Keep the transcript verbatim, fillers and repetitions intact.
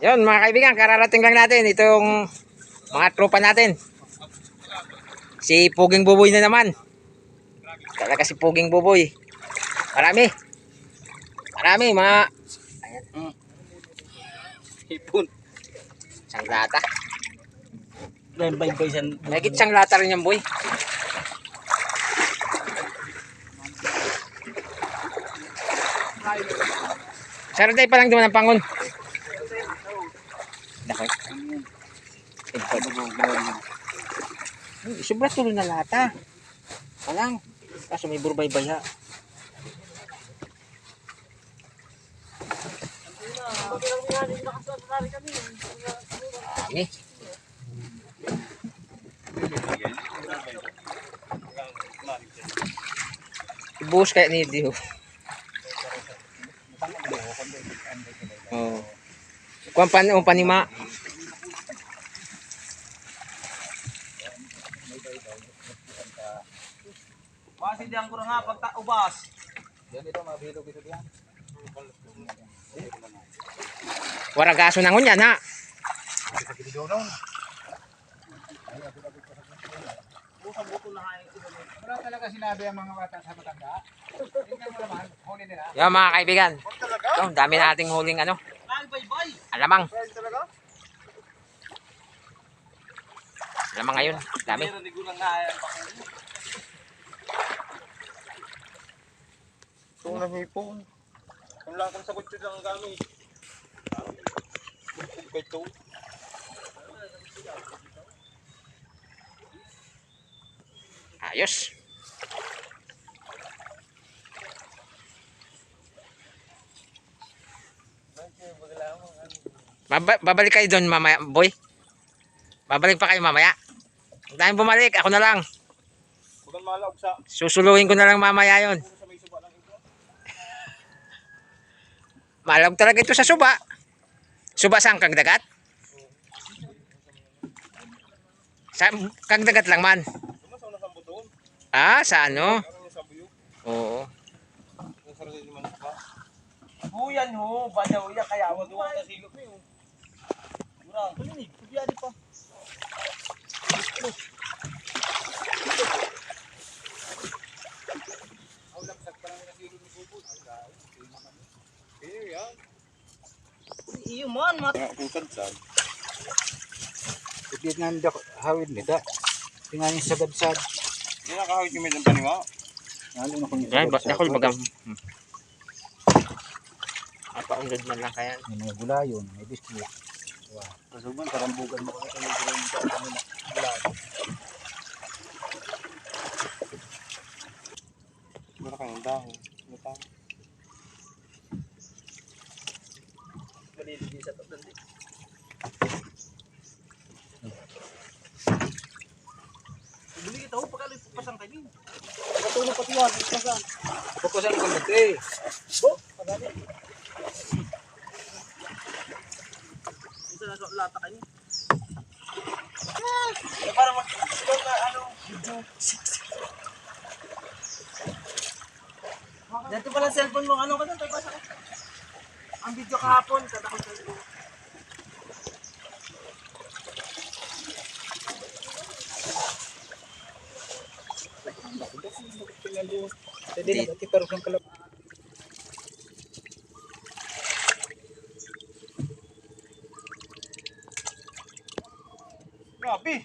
Yun, mga kaibigan, kararating lang natin itong mga tropa natin. Si Puging Buboy na naman. Talaga si Puging Buboy. Marami. Marami, mga Hipon. Isang lata. Dahil baybay san Mahigit siyang lata rin yan, boy. Saturday pa lang duman ang pangon. Dako. Ay, sobra tulo na lata. Palang. Kaso may burbay baya. Ni. Ibuhos kaya ni Dio. Oh. Kuwan pa, oh, panima. Basi diyan ko na nga pagta-, ubas. Yan ito, mga bilog ito diyan. Waragaso na ngunyan, ha? Wala talaga sinabi ang mga bata sa matanda. Tingnan mo naman, huli nila. Yan, mga kaibigan. Ito, ang dami nating huling ano. Ay, baybay. Alamang. Ay, talaga? Alamang ngayon. Dami. Meron, di ko lang na, ayan, pakuli. Ito na hipon. Ang lakang sa kutsi lang ang gamit. Ito. Ayos. Baba-, babalik kayo doon mamaya, boy. Babalik pa kayo mamaya. Huwag tayong bumalik, ako na lang. Bagan malaog sa Susuluhin ko na lang mamaya yon. Sa may suba lang ito. Malaog talaga ito sa suba. Suba saan, Kagdagat? Sa Kagdagat lang man. Ano sa unang sambuton? Ah, sa ano? Ano yung sambuyog? Oo. Yung sarili naman pa. Buyan ho, badaw yan, kaya Ano doon sa silog mo yun? Mura, kulinig, kubyari pa. Aw, lapsag pa lang yung silog ni Bubot. Ang gawin, hindi naman yun. Iyo yan. Iyo man, mat- Nga, kung kansan. Ito nga ang dak-, hawid nila. Ito nga yung sagad-sad. Hindi nakahawid yung may paniwa. Lalo na kung Yan, ba, sagad-sad. Dakol bagang. Hmm. Apa, ang ganda lang kaya. May mga gulayon, may biscuit. Wow. Kasuban, karambugan mo kasi may gulayon sa kanila. Gulayon. Wala kang dahon. Wala. Maliligi sa tatlong di. Bumili kita, oh, pagkali pasang kayo. Patulog pati yan, pasang. Papasan ko dito eh. Bo, pagkali. Isa na sa lata kayo. Eh, para mag-, na ano, video. Dito pala cellphone mo, ano ka doon? Tayo pa sa Ang video kahapon, kada ko cellphone. Pwede na, kita rin ang kalab- Grabe.